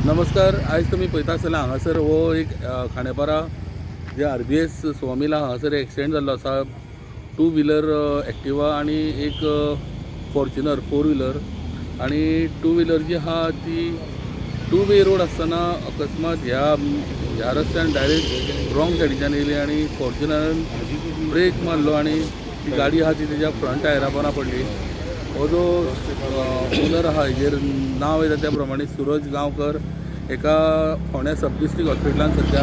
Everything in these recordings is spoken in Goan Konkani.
नमस्कार, आयज तुमी पळयता आसतना हांगासर हो एक खांडेपारा जे RBS सॉमिला हांगासर एक्सिडेंट जाल्लो आसा. टू व्हिलर एक्टिवा आनी एक फॉर्च्युनर फोर व्हिलर आनी टू व्हिलर जी आहा ती टू वे रोड आसतना अकस्मात ह्या रस्त्यान डायरेक्ट रॉंग सायडीच्यान येयली आनी फॉर्च्युनरान ब्रेक मारलो आनी ती गाडी आहा ती तेज्या फ्रंट टायरा पोंदा पडली. हो जो ओनर आहा हेजेर नांव येता त्या प्रमाणे सुरज गांवकर एका फोंड्या सब डिस्ट्रिक्ट हॉस्पिटलान सद्या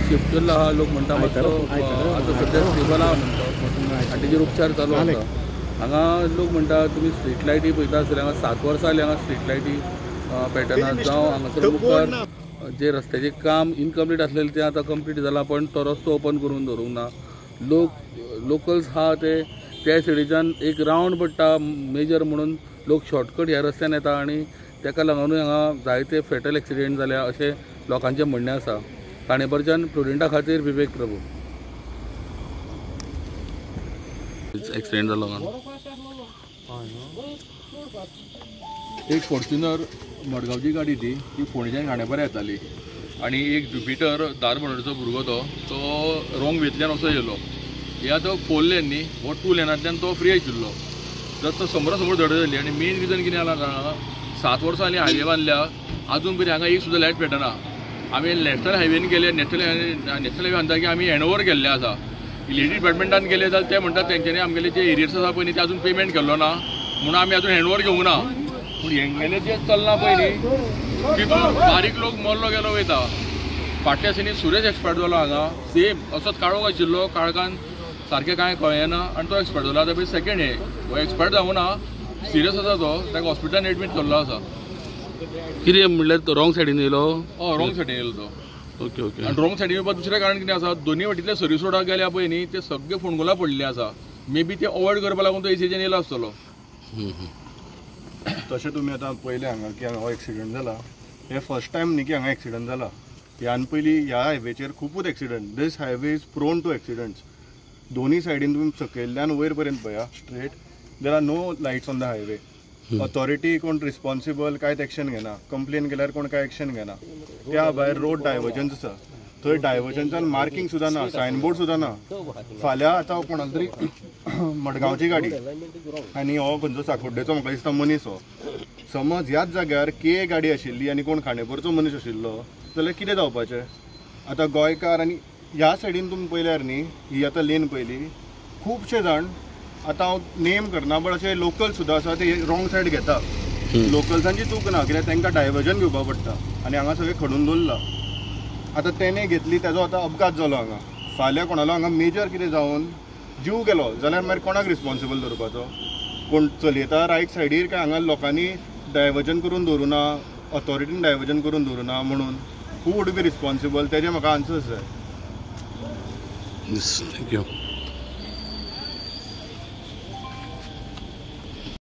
शिफ्ट केल्लो आहा. लोक म्हणटा मातसो आतां सद्या स्टेबल आहा म्हणटा आनी तेजेर उपचार चालू आसा. हांगा लोक म्हणटा तुमी स्ट्रीट लायटी पळयता आसतले, हांगा 7 वर्सां जालीं हांगा स्ट्रीट लायटी पेटना. जावं हांगासर मुखार जे रस्त्याचें काम इनकम्प्लीट आसलेलें तें आतां कंप्लीट जालां, पण तो रस्तो ओपन करून दवरूंक ना. लोकल्स आहा ते त्या सायडीच्यान एक रावंड पडटा मेजर म्हणून लोक शॉर्टकट ह्या रस्त्यान येता आनी तेका लागूनय हांगा जायते फेटल एक्सिडेंट जाल्या अशें लोकांचें म्हणणें आसा. खांडेपारच्यान प्रुडंटा खातीर विवेक प्रभू. एक्सिडेंट जालो एक फॉर्च्युनर मडगांवची गाडी ती फोंडेच्यान खांडेपारा येताली आनी एक जुपिटर धारबांदोडेचो भुरगो तो रॉंग वेंतल्यान असो येयलो. हे आतां 4 लेन न्ही, हो 2 लेनांतल्यान तो फ्री आशिल्लो, जर तो समोरा समोर धडक जाली. आनी मेन रिजन कितें जाला जाणा, 7 वर्सां जालीं हायवे बांदल्या, आजून परी हांगा एक सुद्दां लायट पेटना. आमी नॅशनल हायवेन गेले, नॅशनल हायवे बांदता की आमी हँडओवर केल्लें आसा. इलेक्ट्रिक डिपार्टमेंटान गेले जाल्यार ते म्हणटात तेंच्यांनी आमगेले जे एरियर्स आसा पळय न्ही ते आजून पेमेंट केल्लो ना म्हणून आमी आजून हँडओवर घेवंक ना. पूण हेंगेलें जें चल्लां पळय न्ही तितून बारीक लोक मरलो गेलो वयता. फाटल्या दिसांनी सुरेश एक्सपायर्ड जालो हांगा, सेम असोच काळोख आशिल्लो, काळखान सारकें कांय कळना आनी तो एक्सपायर्ड जालो. आतां पळय सेकेंड हे हो एक्सपायर्ड जावं ना, सिरियस आसा तो, ताका हॉस्पिटलान एडमीट केल्लो आसा. कितें म्हणल्यार तो रॉंग सायडीन येयलो? हय, रॉंग सायडीन येयलो तो. Okay okay. आनी रॉंग सायडीन येवपा दुसरें कारण कितें आसा, दोनी वटेंतल्या सर्वीस रोडाक गेल्या पळय न्ही ते सगळे फोंडकुलां पडलेली आसा. मे बी ते अवॉयड करपा लागून तो एसीच्यान येयलो आसतलो. तशें तुमी आतां पळयलें हांगा की हांगा हो एक्सिडंट जाला, हे फर्स्ट टायम न्ही की हांगा एक्सिडंट जाला. ह्यान पयलीं ह्या हायवेचेर खुबूच accident. This highway is prone to accidents. दोन्ही सायडीन तुमी सकयल्ल्यान वयर पर्यंत पळया straight, there are no lights on the highway. Authority कोण रिस्पॉन्सिबल कांयच एक्शन घेना, कंप्लेन केल्यार कोण कांय एक्शन घेना. त्या भायर रोड डायवर्जन्स आसा, थंय डायवर्जन्सान मार्किंग सुद्दां ना, सायनबोर्ड सुद्दां ना. फाल्यां आतां कोणाक तरी मडगांवची गाडी आनी हो खंयचो साकोड्डेचो म्हाका दिसता मनीस हो, समज ह्याच जाग्यार के गाडी आशिल्ली आनी कोण खांडेपारचो मनीस आशिल्लो जाल्यार कितें जावपाचें. आतां गोंयकार आनी ह्या सायडीन तुमी पळयल्यार न्ही, ही आतां लेन पळयली, खुबशे जाण आतां हांव नेम करना बट अशे लोकल सुद्दां आसा ते रॉंग सायड घेता. लोकल्सांची चूक ना, कित्याक तांकां डायवर्जन घेवपाक पडटा आनी हांगा सगळें खणून दवरलां. आतां तेणें घेतली, तेजो आतां अपघात जालो हांगा. फाल्यां कोणालो हांगा मेजर कितें जावन जीव गेलो जाल्यार मागीर कोणाक रिस्पॉन्सिबल दवरपाचो? कोण चलयता रायट सायडीर काय हांगा लोकांनी डायवर्जन करून दवरूं ना, ऑथॉरिटीन डायवर्जन करून दवरूं ना म्हणून who would be responsible? तेजें म्हाका आन्सर्स जाय. Thank you.